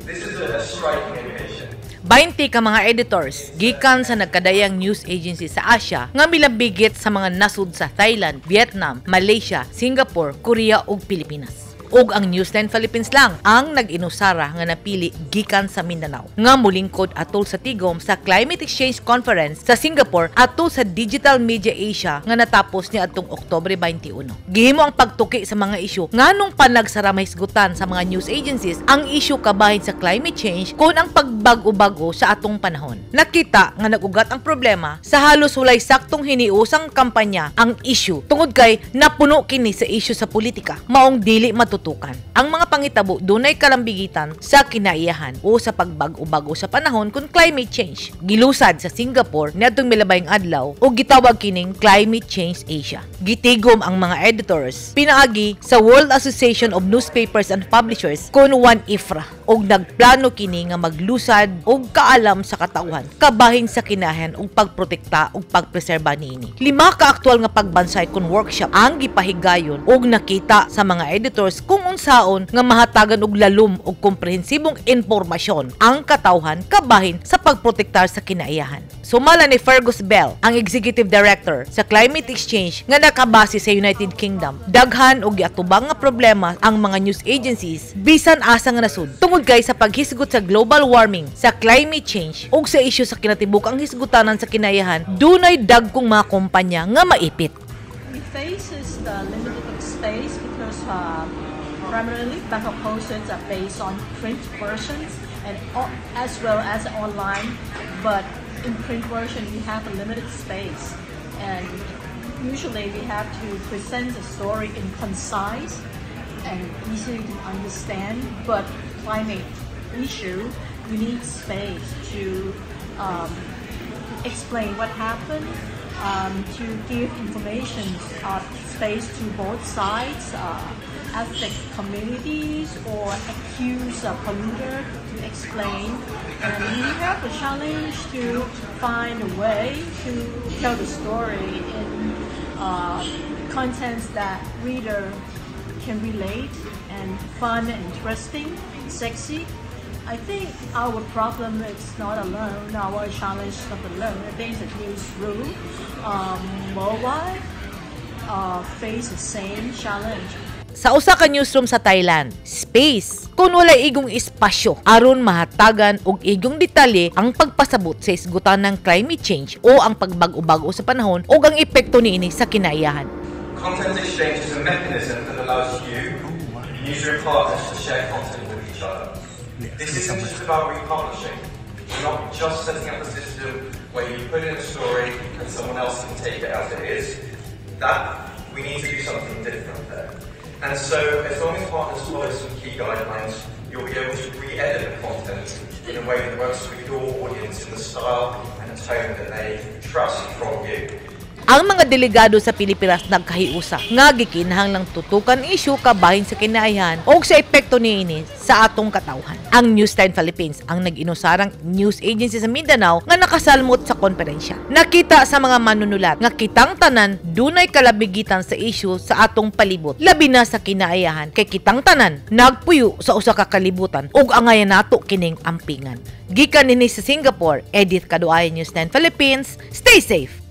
This is a striking occasion. 20 ka mga editors gikan sa nagkadayang news agency sa Asia nga milambigit sa mga nasud sa Thailand, Vietnam, Malaysia, Singapore, Korea ug Pilipinas. Ug ang Newsline Philippines lang ang nag-inusara nga napili gikan sa Mindanao nga mulingkod atol sa tigom sa Climate Exchange Conference sa Singapore atol sa Digital Media Asia nga natapos ni atong Oktubre 21. Gihimo ang pagtuki sa mga isyu nganong panagsara mahisgutan sa mga news agencies ang isyu kabahin sa climate change kon ang pagbag-o-bag-o sa atong panahon. Nakita nga nag-ugat ang problema sa halos walay saktong hiniusang kampanya ang isyu tungod kay napuno kini sa isyu sa politika, maong dili matutukan. Ang mga pangitabo dunay kalambigitan sa kinaiyahan o sa pagbag-o-bag-o sa panahon kun climate change. Gilusad sa Singapore niadtong milabayng adlaw ug gitawag kining Climate Change Asia. Gitigom ang mga editors pinaagi sa World Association of Newspapers and Publishers kon WAN-IFRA ug nagplano kini nga maglusad og kaalam sa katawhan kabahin sa kinahan ug pagprotekta ug pagpreserba niini. Lima ka aktual nga pagbansay kon workshop ang gipahigayon ug nakita sa mga editors kung unsaon nga mahatagan og lalom ug komprehensibong impormasyon ang katawhan kabahin sa pagprotektar sa kinaiyahan. Sumala ni Fergus Bell, ang Executive Director sa Climate Exchange nga nakabase sa United Kingdom, daghan og giatubang nga problema ang mga news agencies bisan asa nga nasud tungod kay sa paghisgot sa global warming, sa climate change ug sa isyu sa kinatibuk-ang hisgutanan sa kinaiyahan, dunay dagkong mga kumpanya nga maipit. We faces the limited space because primarily Bangkok Posts are based on print versions and as well as online. But in print version, we have a limited space, and usually we have to present the story in concise and easy to understand. But climate issue, you need space to explain what happened, to give information, space to both sides, ethnic communities or accuse a polluter to explain. And we have a challenge to find a way to tell the story in contents that reader can relate and fun and interesting, sexy. I think our problem is not alone, our challenge is not alone. I think the newsroom worldwide face the same challenge. Sa usa ka newsroom sa Thailand, space. Kung walay igong espasyo aron mahatagan og igong detalye ang pagpasabot sa isgutan ng climate change o ang pagbag-o-bag-o sa panahon o ang epekto niini sa kinaiyahan. Content exchange is a mechanism that allows you, newsroom partners, to share content with each other. This isn't just about republishing. We're not just setting up a system where you put in a story and someone else can take it as it is. That we need to do something different there. And so, as long as partners follow some key guidelines, you'll be able to re-edit the content in a way that works for your audience in the style and tone that they trust from you. Ang mga delegado sa Pilipinas nagkahiusa nga gikinahanglang tutukan isyu kabahin sa kinaiyahan o sa epekto niini sa atong katawhan. Ang Newsline Philippines ang nag-inusarang news agency sa Mindanao nga nakasalmot sa konferensya. Nakita sa mga manunulat nga kitang tanan dunay kalabigitan sa isyu sa atong palibot, labi na sa kinaiyahan, kay kitang tanan nagpuyo sa usa ka kalibutan ug angayan nato kining ampingan. Gikan nini sa Singapore, Edith Kaduay, Newsline Philippines. Stay safe.